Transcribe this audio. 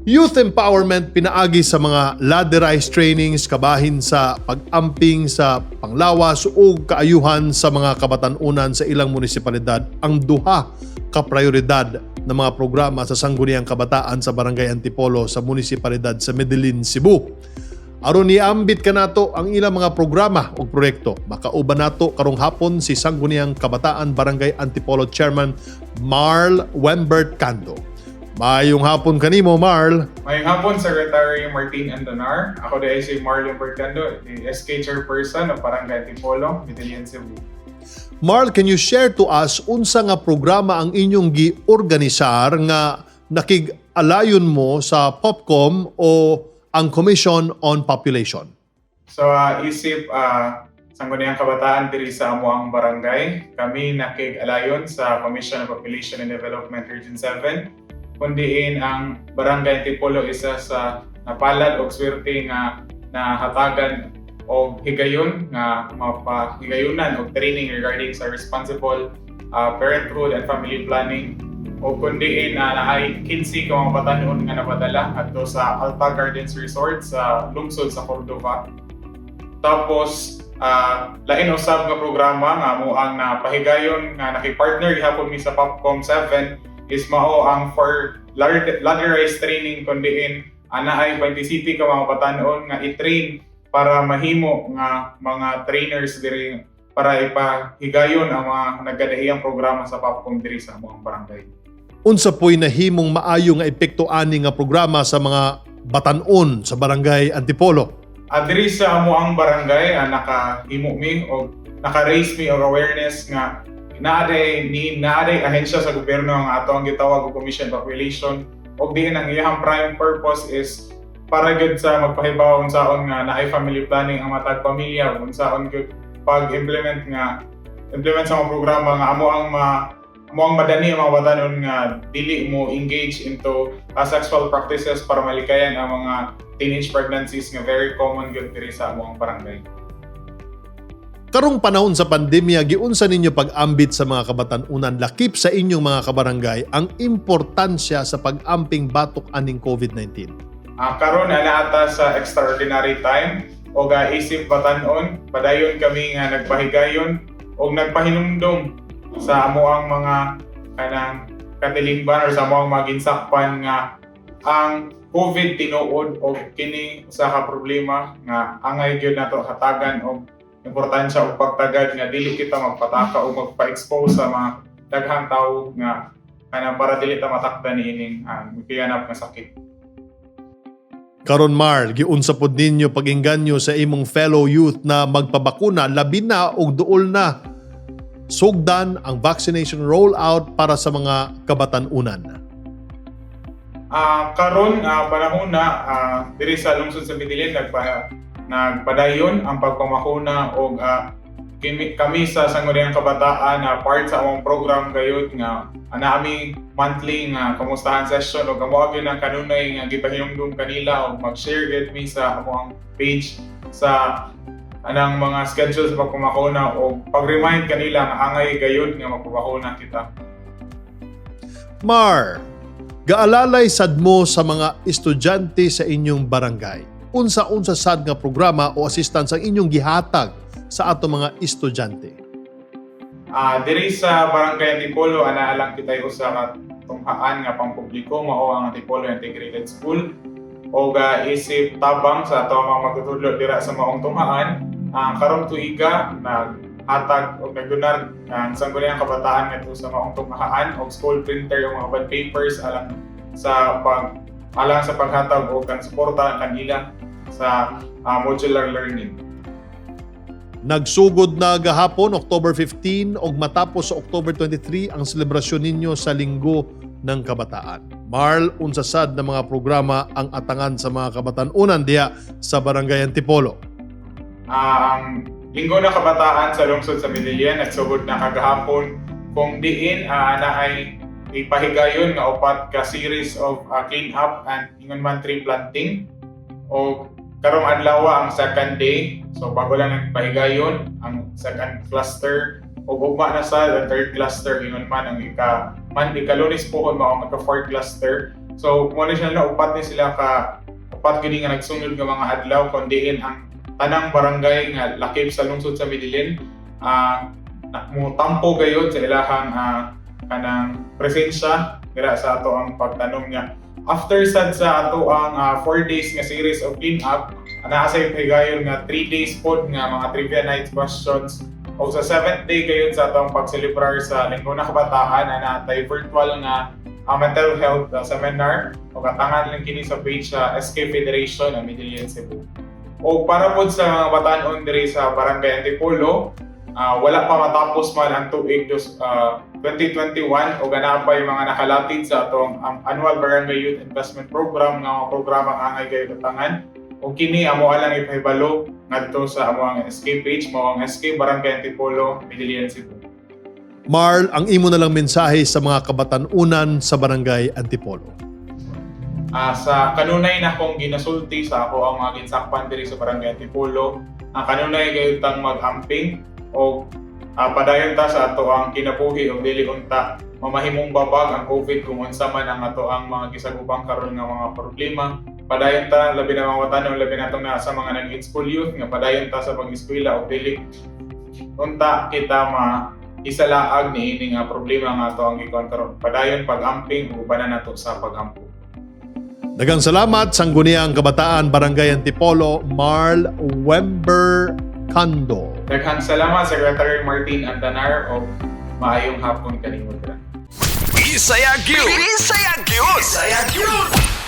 Youth empowerment pinaagi sa mga ladderized trainings kabahin sa pag-amping sa panglawas ug kaayuhan sa mga kabatan-unan sa ilang munisipalidad ang duha ka prioridad ng mga programa sa Sangguniang Kabataan sa Barangay Antipolo sa munisipalidad sa Medellin, Cebu. Aron iambit kanato ang ilang mga programa ug proyekto, makauban nato karong hapon si Sangguniang Kabataan Barangay Antipolo Chairman Marl Wembert Cando. Maayong hapon kanimo, Marl. Maayong hapon, Secretary Martin Andanar. Ako diay si Marlon Bertando, the SK Chairperson of Barangay Antipolo, Medellin, Cebu. Marl, can you share to us unsa nga programa ang inyong gi-organisar nga nakig-alayon mo sa POPCOM o ang Commission on Population? So, isip Sangguniang Kabataan diri sa amoang barangay, kami nakig-alayon sa Commission on Population and Development Region 7, kun diin ang Barangay Antipolo isa sa napalad og swerte nga nahatagan og higayon nga mapahigayunan og training regarding sa responsible parenthood and family planning, o kun diin naay 15 ka mga batanon nga napadala adto sa Alta Gardens Resort sa lungsod sa Cordova. Tapos lain usab nga programa nga amoang napahigayon nga naki-partner gihapon mi sa POPCOM 7 is mao ang for ladderized training, kun diin naay 20 city ka mga batanon nga i-train para mahimo nga mga trainers diri para ipahigayon ang mga nagkadaiyang programa sa POPCOM diri sa among barangay. Unsa po'y nahimong maayo nga epekto ani nga programa sa mga batanon sa Barangay Antipolo? Diri sa amoang barangay, nakahimo mi og naka-raise mi og awareness nga naa day ahensya sa gobyerno nga ato ang gitawag og Commission Population, og diin ang iyang prime purpose is para gyud sa magpahibaw unsaon nga naay family planning ang matag pamilya, unsaon gyud pag-implement nga implement sa mga programa nga amo ang madani ang mga batanon nga dili mo engage into sexual practices para malikayan ang mga teenage pregnancies nga very common gyud diri sa among barangay. Karong panahon sa pandemya, giunsa ninyo pag-ambit sa mga kabatan-unan lakip sa inyong mga kabarangay ang importansya sa pag-amping batok aning COVID-19? Karon na naa ta sa extraordinary time o isip batanon, padayon kami nga nagpahigayon og nagpahinumdom sa amoang mga kanang katilingban or sa amoang mga ginsakpan nga ang COVID tinuod og kini usa ka problema nga angay gyud nato hatagan og importansya og pagtagad nga dili kita magpataka o magpa-expose sa mga daghang tawo nga kanang para dili ta matakda niining giganap nga sakit. Karon, Marl, giunsa pod ninyo pag-inganyo sa imong fellow youth na magpabakuna, labi na og duol na sugdan ang vaccination rollout para sa mga kabatan-unan? Karon panahon na diri sa lungsod sa Medellin nagpadayon ang pagpamakuna og kami sa Sangguniang Kabataan na part sa among program gayud nga ana ami monthly nga kamustahan session, ug amo gyud ang kanunay nga gipahinumdum kanila, og mag-share gyud mi sa among page sa anang mga schedule sa pagpamakuna og pag-remind kanila nga angay gayud nga magpabakuna kita. Mar, gaalalay sad mo sa mga estudyante sa inyong barangay. Unsa-unsa sad nga programa o assistance ang inyong gihatag sa ato mga estudyante? Diri sa Barangay Antipolo, ana lang kitay usa ka tunghaan nga pampubliko, mao ang Antipolo Integrated School. Og isip tabang sa ato mga magtutudlo dira sa maong tunghaan, ang karong tuiga naghatag og nagdonar ang Sangguniang Kabataan ngadto sa maong tunghaan og school printer ug mga bond papers alang sa paghatag og ang suporta kanila sa modular learning. Nagsugod na gahapon, October 15, ug matapos sa October 23 ang selebrasyon ninyo sa Linggo ng Kabataan. Marl, unsa sad na mga programa ang atangan sa mga kabatan-unan diha sa Barangay Antipolo? Ang Linggo ng Kabataan sa lungsod sa Medellin nagsugod na kagahapon, kung diin naay ipahigayon nga upat ka series of clean up and ingon man tree planting, o karong adlaw ang second day, so bago lang nagpahigayon ang second cluster, ug ugma na sa the third cluster, ingon man ang ika man ikalunes pohon mao ang ika fourth cluster. So mo na siya na upat ni sila ka upat gini nga nagsunod nga mga adlaw kon diin ang tanang barangay nga lakip sa lungsod sa Medellin mo tampo gayud sa ilahang kanang presensya dira sa ato ang pagtanom niya. After sad sa ato ang 4 days nga series of clean up, naa sa higayon nga 3 days pod nga mga trivia nights, questions, o sa 7th day gayud sa atong pagselebrar sa Linggo na Kabataan, ana tay virtual nga mental health seminar o katangan lang kini sa page sa SK Federation ang Medellin Cebu. O para pod sa mga batanon diri sa Barangay Antipolo, wala pa matapos man ang tuig 2021 o gana pa yung mga nakalatid sa atong annual Barangay Youth Investment Program nga mga programa ang angay kayo katangan. O kini amo lang ipahibalo ngadto sa amo ang SK page mao ang SK Barangay Antipolo, Medellin Cebu. Marl, ang imo na lang mensahe sa mga kabatanunan sa Barangay Antipolo. Sa kanunay na akong ginasulti sa ako ang mga ginsakpan diri sa Barangay Antipolo, ang kanunay kayo tang mag-amping o padayon ta sa ato ang kinabuhi o dili unta mamahimong babag ang COVID kung unsa man ang ato ang mga gisagupang karon nga mga problema. Padayon ta, labi na mga batanon, labi na itong nasa mga nag-school youth nga padayon ta sa pag-eskwela o dili unta kita ma isalaag ni ini nga problema nga ato ang gikontrol. Padayon pag-amping ug ubanan nato sa pag-ampo. Daghang salamat, Sangguniang Kabataan Barangay Antipolo, Marl Wember Cando. Daghang salamat, Secretary Martin Andanar, o maayong hapon kanimo dira. Bisaya gyud. Bisaya gyud. Bisaya gyud.